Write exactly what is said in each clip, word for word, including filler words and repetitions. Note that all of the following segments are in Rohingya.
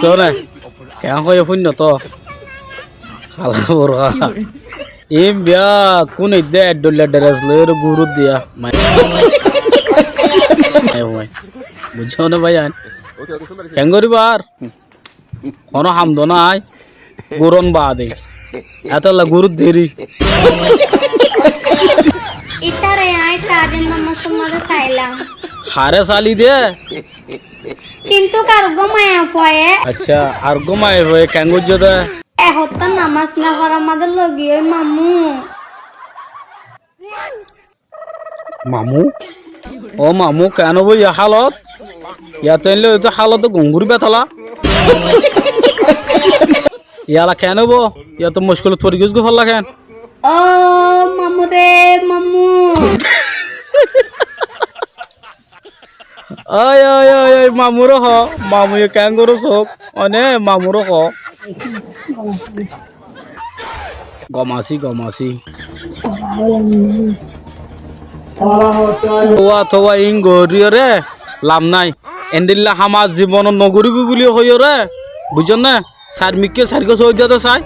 Tóne, keén hoiyé fúinno tó? Hala burka. Im biya kún edde eddolla dheres loiyóre gurút diya. Mai-, mai, mai. Buijjó né báiyain? Keén goríbar? Honó ham dó nái. Gurón baade. Étolla gurút deri. Ítare aññí taajjud nomásor mazé sailam. Haré sali de? Kintu ar uggwá maiyafuwa e. Accá, ar uggwá maiyafuwa e keén goijjé de? E hottá nomás no forar mazé logi ói mamu. Mamu? Ó mamu, keén óibo yá hálot? Yá to eilla óito hálot gom gorí betola. Yala keén óibo? Yá to muckilot fori giyós goi falla keén? Ó mamu re, mamu. Ói, ói, ói, ói, mamuré hoó, mamuye keén goró sók, mane mamuré hoó. Gom así, gom así. Tówa, tówa, ín goríyoré lam nái. Endilla ham ar zibonot nogoríbi buli hoiyóre, buijjó né? Sair mikká sair gua sóidda de sai.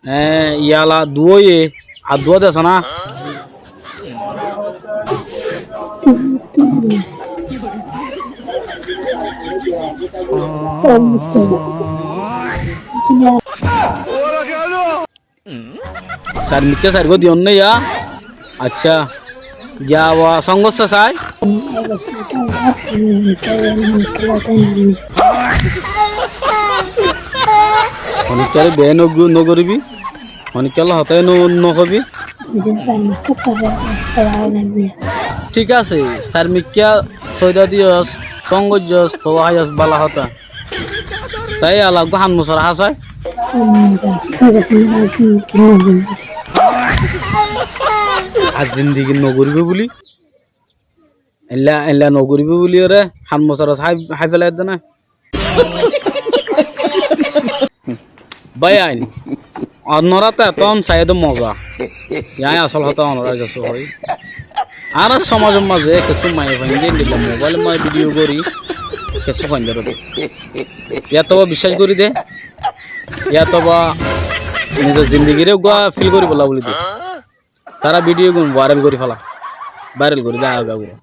Eé, yala duwá ye, ar duwá de asé ná? Sair mikká sair gua diyón né yá? Accá. Giya wa sóngossá sai? Honikkáre bee no-, nogoríbi, honikkálla hotá no-, nohóbi. Thík asé, sair mikká sóida diyós, sóngoijjós, tuwá háiyos, bála hotá. Sai ala uggwá han musar há sai. Ar zindigi nogoríbo buli. Eilla, eilla nogoríbo buli ore han musar hái, hái félai de na. Báiyain, onorá to etón saiyé de moza. Yián asól hotá onorár gessú hoi. Añárar somazor mazé kessú maiyafuain de endilla mobailor mazé bidiyó gorí kessú fuaindóre de. Yátoba biccác gorí de, yátoba nizor zindigiré uggúa fil goríbolla buli de. Tará bidiyógun vairal gorí fela, vairal gorí de aga gura.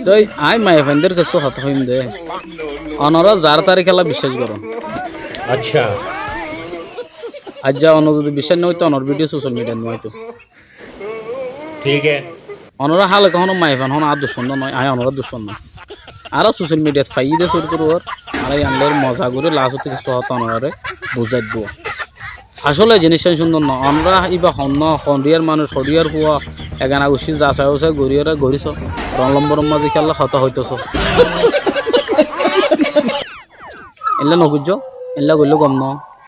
Toi aññí maiyafuaindór kessú hotá hoiyúm de. Onorá zará tará kiyólla biccác goró. Accá. Aijja onor zodi biccác no óito, onor bidiyó sosal midiyat no aito. Thík asé. Onorá háleke honó maiyafuain honó añár ducmon no, aññí onorár ducmon no. Añára sosal midiyat faiyí de sóri sóri uore, añára yián loi moza gorí, lastottú kessú hotá onoráre buzái diyum. Asóle ziníccán cúndor no. Onorá íba hon no, hondhiyar manúic, hondhiyar fua, egana guccí zasai usai goríyore gorí so. Rong lomboror mazé kiyólla hotá hoitó so. Eilla no goijjó, eilla goillé gom no.